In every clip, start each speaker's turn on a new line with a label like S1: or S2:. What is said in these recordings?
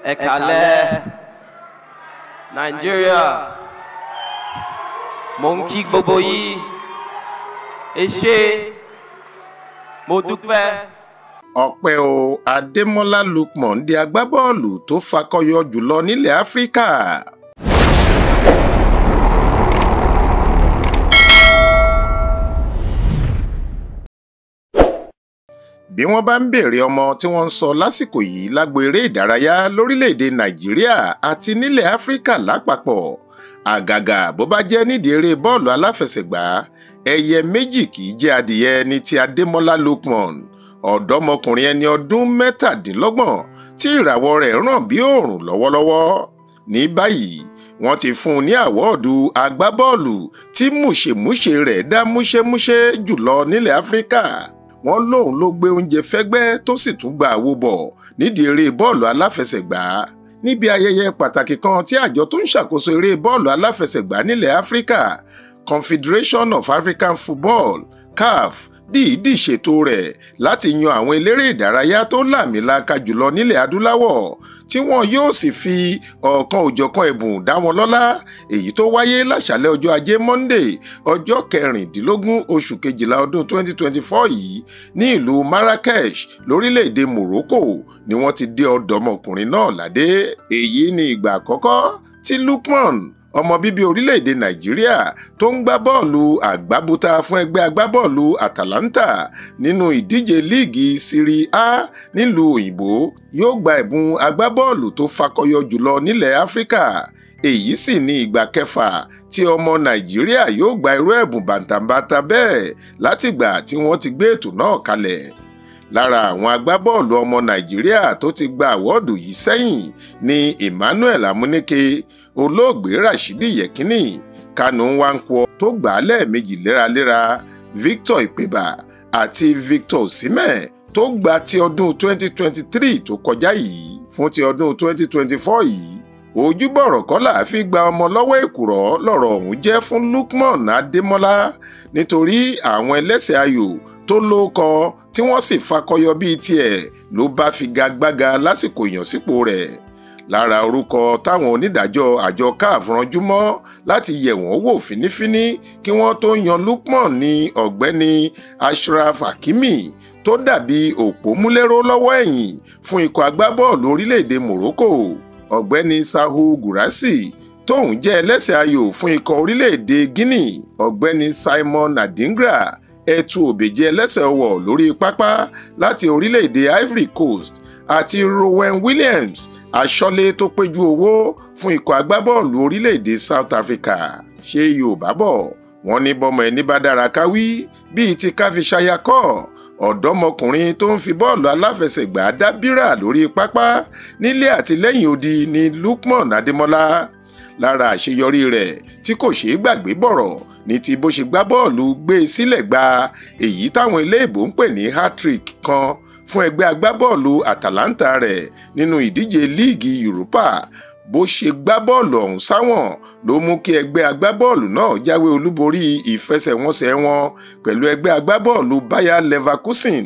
S1: Ẹ káalẹ́ Nàìjíríà, mo ń kí gbogbo yín, ẹ ṣé, mo dúpẹ́.
S2: Ọpẹ́ o, Adémọ́lá Lookman di agbábọ́ọ̀lù tó fakọyọ jùlọ nílẹ̀ Áfíríkà. Bí wọ́n bá ń béèrè ọmọ tí wọ́n ń sọ lásìkò yìí lágbo eré ìdárayá lórílẹ̀‐èdè Nàìjíríà àti nílẹ̀ Áfíríkà lápapọ̀, àgàgà bó bá jẹ́ nídìí eré bọ́ọ̀lù aláfẹsẹ̀gbá, ẹyẹ méjì kì í jẹ́ adìyẹ ní ti Adémọ́lá Lookman, ọ̀dọ́mọkùnrin ẹni ọdún 27 tí ìràwọ̀ rẹ̀ ràn bí òòrùn lọ́wọ́lọ́wọ́. Ní báyìí wọ́n ti fún un ní àwọ́ọ̀dù agbábọ́ọ̀lù tí múṣemúṣe rẹ̀ dá múṣemúṣe jùlọ nílẹ̀ Áfíríkà. Wọ́n lóun ló gbé oúnjẹ fẹ́gbẹ́ tó sì tún gba àwo bọ̀ nídìí eré bọ́ọ̀lù aláfẹsẹ̀gbá. Níbi ayẹyẹ pàtàkì kan tí àjọ tó ń ṣàkóso eré bọ́ọ̀lù aláfẹsẹ̀gbá nílẹ̀ Áfíríkà, Confederation of African Football, CAF, dìídì ṣètò rẹ̀ láti yan àwọn eléré ìdárayá tó làmìlaka jùlọ nílẹ̀ adúláwọ̀ tí wọn yóò sì fi ọ̀kan òjọ̀kan ẹ̀bùn dá wọn lọ́lá, èyí tó wáyé láṣálẹ́ ọjọ́ ajé Monday ọjọ́ 16 oṣù kejìlá ọdún 2024 yìí ní ìlú Marrakesh lórílẹ̀‐èdè Morocco ni wọ́n ti dé ọ̀dọ́mọkùnrin náà ládé. Èyí ni ìgbà àkọ́kọ́ tí Lookman, ọmọ bíbí orílẹ̀-èdè Nàìjíríà tó ń gbá bọ́ọ̀lù àgbábúta fún ẹgbẹ́ agbábọ́ọ̀lù Atalanta nínú ìdíje líìgì Serie A nílùú òyìnbó, yóò gba ẹ̀bùn agbábọ́ọ̀lù tó fakọyọ jùlọ nílẹ̀ Áfíríkà. Èyí sì ni ìgbà kẹfà tí ọmọ Nàìjíríà yóò gba irú ẹ̀bùn bàǹtàbàǹtà bẹ́ẹ̀ látìgbà tí wọ́n ti gbé ètò náà kalẹ̀. Lára àwọn agbábọ́ọ̀lù ọmọ Nàìjíríà tó ti gba àwọ́ọ̀dù yìí sẹ́yìn ni Emmanuel Amunike, olóògbé Rashidi Yekini, Kanu Nwankwo tó gbà á lẹ́ẹ̀mejì léraléra, Victor Ikpeba àti Victor Osimhen tó gba ti ọdún 2023 tó kọjá yìí. Fún ti ọdún 2024 yìí, ojúbọ̀rọ̀ kọ́ là fi gba ọmọ lọ́wọ́ èkùrọ́ lọ́rọ̀ ọ̀hún jẹ́ fún Lookman Adémọ́lá, nítorí àwọn ẹlẹ́sẹ̀ ayò tó lóko tí wọ́n sì fakọyọ bíi tiẹ̀ ló bá figagbága lásìkò ìyànsípò rẹ̀. Lára orúkọ táwọn onídàájọ́ àjọ CAF ranjú mọ́ láti yẹ̀ wọ́n wò fínífíní kí wọ́n tó yan Lookman ní ọ̀gbẹ́ni Ashraf Hakimi tó dàbí òpómúléró lọ́wọ́ ẹ̀yìn fún ikọ̀ agbábọ́ọ̀lù orílẹ̀-èdè Morocco, ọ̀gbẹ́ni Sahu Gurasi tóun jẹ́ ẹlẹ́sẹ̀ ayò fún ikọ̀ orílẹ̀-èdè Guinea, ọ̀gbẹ́ni Simon Adingra ẹtu òbèjì ẹlẹ́sẹ̀ ọwọ̀ lórí pápá láti orílẹ̀-èdè Ivory Coast, àti Rowen Williams aṣọ́lé tó péjú owó fún ikọ̀ agbábọ́ọ̀lù orílẹ̀-èdè South Africa. Ṣé Yorùbá bọ̀ wọ́n ní bọ́mọ ẹni bá dára káwí bíi ti ká fi ṣaya kọ́, ọ̀dọ́mọkùnrin tó ń fi bọ́ọ̀lù aláfẹsẹ̀gbá dá bírà lórí pápá nílé àti lẹ́yìn odi ni Lookman Adémọ́lá. Lára àṣeyọrí rẹ̀ tí kò ṣeé gbàgbé bọ̀rọ̀ ní ti bó ṣe gbá bọ́ọ̀lù gbé sílẹ̀ gba èyí táwọn iléèbó ń pè ní hat-trick kan fún ẹgbẹ́ agbábọ́ọ̀lù Atalanta rẹ̀ nínú ìdíje líìgì Europa. Bó ṣe gbá bọ́ọ̀lù ọ̀hún sáwọn ló mú kí ẹgbẹ́ agbábọ́ọ̀lù náà jáwé olúborí ìfẹsẹ̀wọnsẹ̀ wọn pẹ̀lú ẹgbẹ́ agbábọ́ọ̀lù Bayer Leverkusen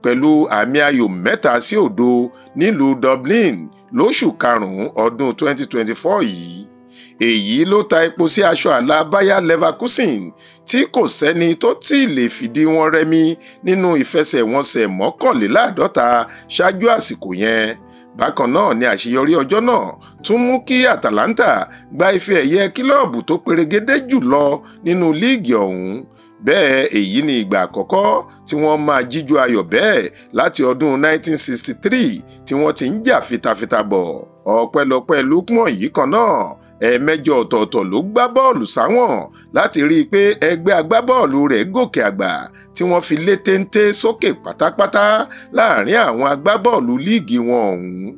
S2: pẹ̀lú àmì ayò 3-0 nílùú Dublin lóṣù karùn-ún ọdún 2024 yìí. Èyí ló ta epo sí aṣọ àlà Bayer Leverkusen tí kò sẹ́ni tó tí lè fìdí wọn rẹmi nínú ìfẹsẹ̀wọnsẹ̀ 51 ṣáájú àsìkò yẹn. Bákan náà ni àṣeyọrí ọjọ́ náà tún mú kí Atalanta gba ife ẹ̀yẹ kílọ̀bù tó perégedé jùlọ nínú líìgì ọ̀hún. Bẹ́ẹ̀ èyí ni ìgbà àkọ́kọ́ tí wọ́n máa jíjó ayọ̀ bẹ́ẹ̀ láti ọdún 1963 tí wọ́n ti ń jà fitafita bọ̀. Ọpẹ́lọpẹ́ Lookman yìí kan náà, ẹ̀ẹ̀mẹ́jọ ọ̀tọ̀ọ̀tọ̀ ló gbá bọ́ọ̀lù sáwọn láti rí i pé ẹgbẹ́ agbábọ́ọ̀lù rẹ̀ gòkè àgbà tí wọ́n fi lé téńté sókè pátápátá láàrin àwọn agbábọ́ọ̀lù líìgì wọn ọ̀hún.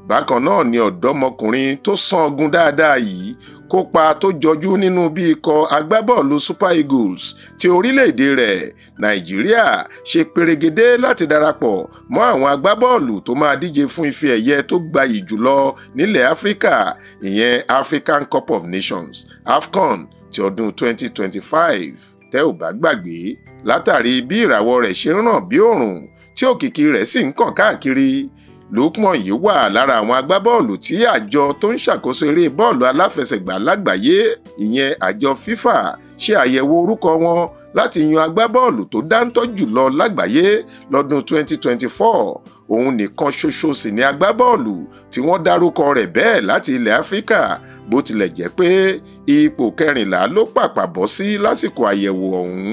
S2: Bákan náà ni ọ̀dọ́mọkùnrin tó sangun dáadáa yìí kópa tó jọjú nínú bí ikọ̀ agbábọ́ọ̀lù Super Eagles ti orílẹ̀-èdè rẹ̀ Nàìjíríà ṣe perégedé láti darapọ̀ mọ́ àwọn agbábọ́ọ̀lù tó máa díje fún ife ẹ̀yẹ tó gbayì jùlọ nílẹ̀ Áfíríkà, ìyẹn African Cup of Nations AFCON ti ọdún 2025. Tẹ́ ò bá gbàgbé, látàrí bí ìràwọ̀ rẹ̀ ṣe ń ràn bí òòrùn tí òkìkí rẹ̀ sì ń kàn káàkiri, Lookman yìí wà lára àwọn agbábọ́ọ̀lù tí àjọ tó ń ṣàkóso eré bọ́ọ̀lù aláfẹsẹ̀gbá lágbàáyé, ìyẹn àjọ FIFA, ṣe àyẹ̀wò orúkọ wọn láti yan agbábọ́ọ̀lù tó dáńtọ́ jùlọ lágbàáyé lọ́dún 2024. Òun nìkan ṣoṣo sì ni agbábọ́ọ̀lù tí wọ́n dárúkọ rẹ̀ bẹ́ẹ̀ láti ilẹ̀ Áfíríkà, bó tilẹ̀ jẹ́ pé ipò 14 ló pàpà bọ́ sí lásìkò àyẹ̀wò ọ̀hún.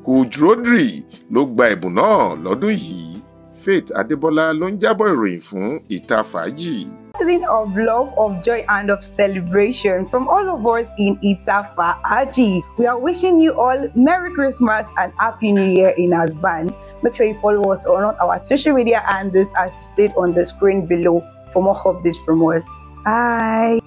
S2: Hugo Rodri ló gba ẹ̀bùn náà lọ́dún yìí. Faith Adébọlá ló ń jábọ̀ ìròyìn fún Ìta Fàájì.
S3: Season of love, of joy, and of celebration from all of us in Ita Faaji. We are wishing you all Merry Christmas and Happy New Year in advance. Make sure you follow us on all our social media handles as displayed on the screen below for more updates from us. Bye.